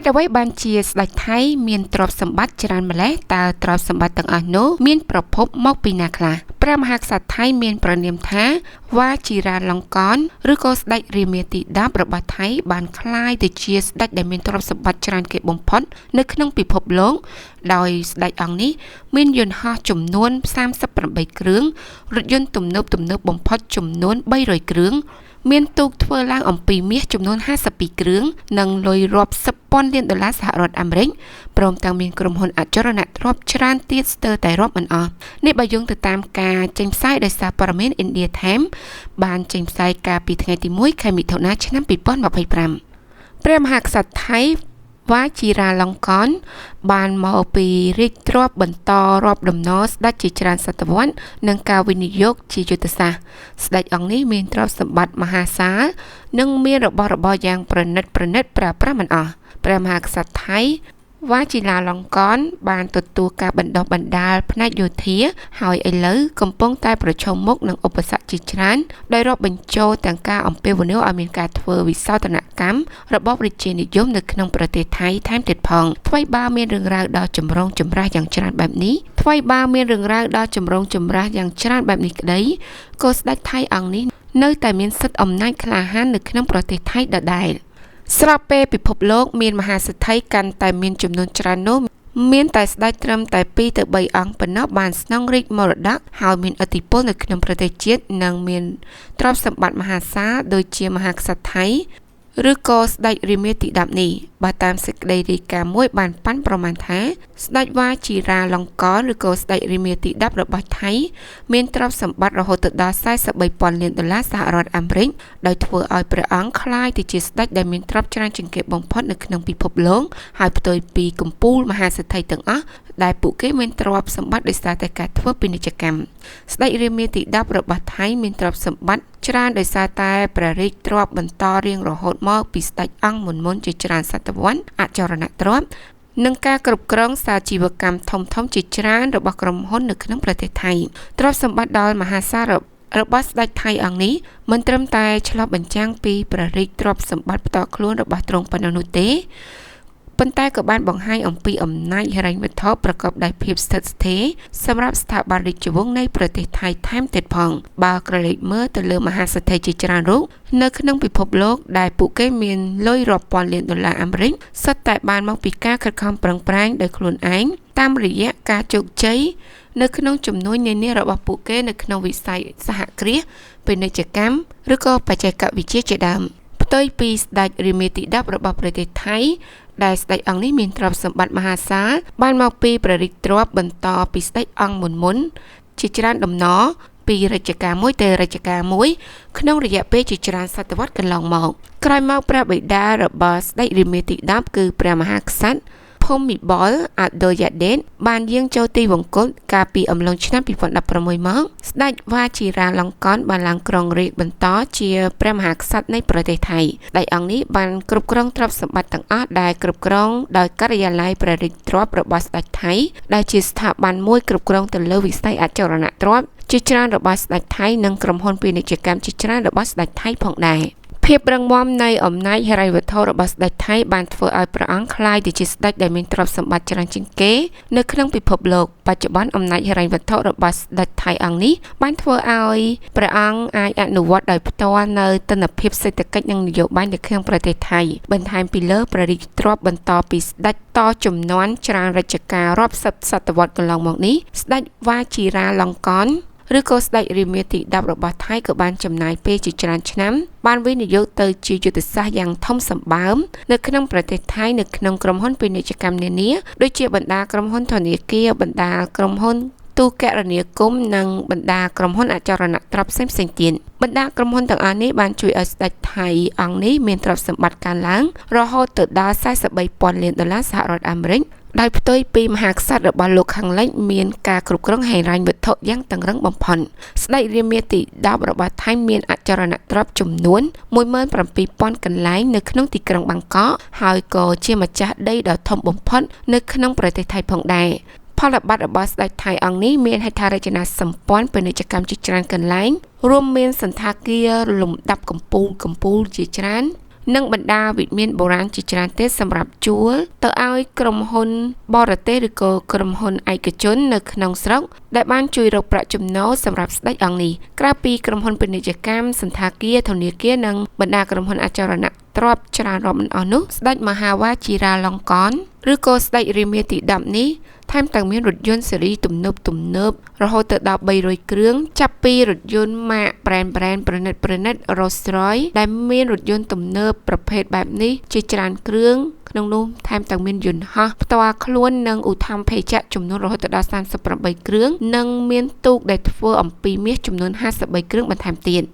េតុអ្វីបានជាស្ដេចថៃមានទ្រព្យសម្បត្តិច្រើនម្ល៉េះតើទ្រព្យសម្បត្តិទាំងអស់នោះមានប្រភពមកពីណាខ្លះព្រះមហាក្សត្រថៃមានប្រនាមថាវ៉ាជីរ៉ាឡុងកនឬក៏ស្ដេចរាមាទី10របស់ថៃបានក្លាយទៅជាស្ដេចដែលមានទ្រព្យសម្បត្តិច្រើនគេបំផុតនៅក្នុងពិភពលោកដោយស្ដេចអង្គនេះមានយន្តហោះចំនួន38គ្រឿងរថយន្តទំនើបបំផុតចំនួន300គ្រឿងមានទូកធ្វើឡើងអំពីមាសចំនួន52គ្រឿងនិងលុយរាប់សិបពាន់លានដុល្លារសហរដ្ឋអាមេរិកព្រមទាំងមានក្រុមហ៊ុនអចលនទ្រព្យច្រើនទៀតស្ទើរតែរាប់មិនអស់នេះបើយោងទៅតាមការចេញផ្សាយដោយសារព័ត៌មាន India Times បានចេញផ្សាយកាលពីថ្ងៃទី1ខែមិថុនាឆ្នាំ2025ព្រះមហាក្សត្រថៃវ៉ាជីរ៉ាឡុងកនបានមកពីរាជទ្រព្យបន្តរាប់ដំណរស្ដេចជាច្រើនសតវត្សនិងការវិនិយោគជាយុទ្ធសាស្ត្រស្ដេចអង្គនេះមានទ្រព្យសម្បត្តិមហាសាលនិងមានរបស់របរយ៉ាងប្រណិតប្រើប្រាស់មិនអស់ព្រះមហាក្សត្រថៃវ៉ាជីរ៉ាឡុងកនបានទទួលការបណ្ដុះបណ្ដាលផ្នែកយោធាហើយឥឡូវកំពុងតែប្រឈមមុខនឹងឧបសគ្គជាច្រើនដោយរាប់បញ្ចូលទាំងការអំពាវនាវឲ្យមានការធ្វើវិសោធនកម្មរបបរាជានិយមនៅក្នុងប្រទេសថៃថែមទៀតផងថ្វីបើមានរឿងរ៉ាវដ៏ចម្រូងចម្រាសយ៉ាងច្រើនបែបនេះក្តីក៏ស្ដេចថៃអង្គនេះនៅតែមានសិទ្ធិអំណាចក្លាហាននៅក្នុងប្រទេសថៃដដែលស្របពេលពិភពលោកមានមហាសេដ្ឋីកាន់តែមានចំនួនច្រើននោះមានតែស្ដេចត្រឹមតែ2ទៅ3អង្គប៉ុណ្ណោះបានស្នងរាជមរតកហើយមានឥទ្ធិពលនៅក្នុងប្រទេសជាតិនិងមានទ្រព្យសម្បត្តិមហាសាលដូចជាមហាក្សត្រថៃឬក៏ស្ដេចរាមាទី10នេះបើតាមសេចក្តីរាយការណ៍មួយបានប៉ាន់ប្រមាណថាស្ដេចវ៉ាជីរ៉ាឡុងកនឬក៏ស្ដេចរាមាទី10របស់ថៃមានទ្រព្យសម្បត្តិរហូតទៅដល់43,000លានដុល្លារសហរដ្ឋអាមេរិកដោយធ្វើឲ្យព្រះអង្គក្លាយទៅជាស្ដេចដែលមានទ្រព្យច្រើនជាងគេបំផុតនៅក្នុងពិភពលោកហើយផ្ទុយពីកំពូលមហាសេដ្ឋីទាំងអស់ដែលពួកគេមានទ្រព្យសម្បត្តិដោយសារតែការធ្វើពាណិជ្ជកម្មស្ដេចរាមាទី10របស់ថៃមានទ្រព្យសម្បត្តិច្រើនដោយសារតែព្រះរាជទ្រព្យបន្តរៀងរហូតមកពីស្ដេចអង្គមុនៗជាច្រើនសតវត្សអចលនទ្រព្យនិងការគ្រប់គ្រងសាជីវកម្មធំៗជាច្រើនរបស់ក្រុមហ៊ុននៅក្នុងប្រទេសថៃទ្រព្យសម្បត្តិដល់មហាសាលរបស់ស្ដេចថៃអង្គនេះមិនត្រឹមតែឆ្លុះបញ្ចាំងពីព្រះរាជទ្រព្យសម្បត្តិផ្ទាល់ខ្លួនរបស់ទ្រង់ប៉ុណ្ណោះនោះទេប៉ុន្តែក៏បានបង្ហាញអំពីអំណាចហិរញ្ញវត្ថុប្រកបដោយភាពស្ថិតស្ថេរសម្រាប់ស្ថាប័នរាជវង្សនៃប្រទេសថៃថែមទៀតផងបើក្រឡេកមើលទៅលើមហាសេដ្ឋីជាច្រើនរូបនៅក្នុងពិភពលោកដែលពួកគេមានលុយរាប់ពាន់លានដុល្លារអាមេរិកសុទ្ធតែបានមកពីការខិតខំប្រឹងប្រែងដោយខ្លួនឯងតាមរយៈការជោគជ័យនៅក្នុងជំនួញនានារបស់ពួកគេនៅក្នុងវិស័យសហគ្រាសពាណិជ្ជកម្មឬក៏បច្ចេកវិទ្យាជាដើមផ្ទុយពីស្ដេចរាមាទី10របស់ប្រទេសថៃដែលស្ដេចអង្គនេះមានទ្រព្យសម្បត្តិមហាសាលបានមកពីព្រះរាជទ្រព្យបន្តពីស្ដេចអង្គមុនៗជាច្រើនដំណរពីរជ្ជកាលមួយទៅរជ្ជកាលមួយក្នុងរយៈពេលជាច្រើនសតវត្សកន្លងមកក្រោយមកព្រះបិតារបស់ស្ដេចរាមាទី10គឺព្រះមហាក្សត្រភូមិបុលអាដូយ៉ាដេតបានយាងចូលទីវង្គតកាលពីអំឡុងឆ្នាំ2016មកស្ដេចវ៉ាជីរ៉ាឡុងកនបានឡើងគ្រងរាជបន្តជាព្រះមហាក្សត្រនៃប្រទេសថៃស្ដេចអង្គនេះបានគ្រប់គ្រងទ្រព្យសម្បត្តិទាំងអស់ដែលគ្រប់គ្រងដោយការិយាល័យព្រះរាជទ្រព្យរបស់ស្ដេចថៃដែលជាស្ថាប័នមួយគ្រប់គ្រងទៅលើវិស័យអចលនទ្រព្យជាច្រើនរបស់ស្ដេចថៃនិងក្រុមហ៊ុនពាណិជ្ជកម្មជាច្រើនរបស់ស្ដេចថៃផងដែរភាពរឹងមាំនៃអំណាចហិរញ្ញវត្ថុរបស់ស្ដេចថៃបានធ្វើឲ្យព្រះអង្គក្លាយទៅជាស្ដេចដែលមានទ្រព្យសម្បត្តិច្រើនជាងគេនៅក្នុងពិភពលោកបច្ចុប្បន្នអំណាចហិរញ្ញវត្ថុរបស់ស្ដេចថៃអង្គនេះបានធ្វើឲ្យព្រះអង្គអាចអនុវត្តដោយផ្ទាល់នៅទិដ្ឋភាពសេដ្ឋកិច្ចនិងនយោបាយនៅក្នុងប្រទេសថៃបន្ថែមពីលើព្រះរាជទ្រព្យបន្តពីស្ដេចតជំនាន់ច្រើនរជ្ជកាលរាប់សិបសតវត្សកន្លងមកនេះស្ដេចវ៉ាជីរ៉ាឡុងកនឬក៏ស្ដេចរាមាទី10របស់ថៃក៏បានចំណាយពេលជាច្រើនឆ្នាំបានវិនិយោគទៅជាយុទ្ធសាស្ត្រយ៉ាងធំសម្បើមនៅក្នុងប្រទេសថៃនៅក្នុងក្រុមហ៊ុនពាណិជ្ជកម្មនានាដូចជាបណ្ដាក្រុមហ៊ុនធនាគារបណ្ដាក្រុមហ៊ុនទូរគមនាគមន៍និងបណ្ដាក្រុមហ៊ុនអចលនទ្រព្យផ្សេងៗទៀតបណ្ដាក្រុមហ៊ុនទាំងអស់នេះបានជួយឲ្យស្ដេចថៃអង្គនេះមានទ្រព្យសម្បត្តិកើនឡើងរហូតទៅដល់43,000លានដុល្លារសហរដ្ឋអាមេរិកដោយផ្ទុយពីមហាក្សត្ររបស់លោកខាងលិចមានការគ្រប់គ្រងហិរញ្ញវត្ថុយ៉ាងតឹងរឹងបំផុតស្ដេចរាមាទី10របស់ថៃមានអចលនទ្រព្យចំនួន 17,000 កន្លែងនៅក្នុងទីក្រុងបាងកកហើយក៏ជាម្ចាស់ដីដ៏ធំបំផុតនៅក្នុងប្រទេសថៃផងដែរផលបត្តិរបស់ស្ដេចថៃអង្គនេះមានហេដ្ឋារចនាសម្ព័ន្ធពាណិជ្ជកម្មជាច្រើនកន្លែងរួមមានសណ្ឋាគារលំដាប់កំពូលជាច្រើន និងបណ្ដាវិមានបុរាណជាច្រើនទៀតសម្រាប់ជួលទៅឲ្យក្រុមហ៊ុនបរទេសឬក៏ក្រុមហ៊ុនឯកជននៅក្នុងស្រុកដែលបានជួយរកប្រាក់ចំណូលសម្រាប់ស្ដេចអង្គនេះក្រៅពីក្រុមហ៊ុនពាណិជ្ជកម្មសណ្ឋាគារធនាគារនិងបណ្ដាក្រុមហ៊ុនអចលនទ្រព្យច្រើនរាប់មិនអស់នោះស្ដេចមហាវ៉ាជីរ៉ាឡុងកនឬក៏ស្ដេចរាមាទី10នេះថែមទាំងមានរថយន្តស៊េរីទំនើបទំនើបរហូតទៅដល់300គ្រឿងចាប់ពីរថយន្តម៉ាកប្រេនប្រណិត Rolls Royce ដែលមានរថយន្តទំនើបប្រភេទបែបនេះជាច្រើនគ្រឿងក្នុងនោះថែមទាំងមានយន្តហោះផ្ទាល់ខ្លួននិងឧទ្ធម្ភាគចក្រចំនួនរហូតដល់38គ្រឿងនិងមានទូកដែលធ្វើអំពីមាសចំនួន53គ្រឿងបន្ថែមទៀត។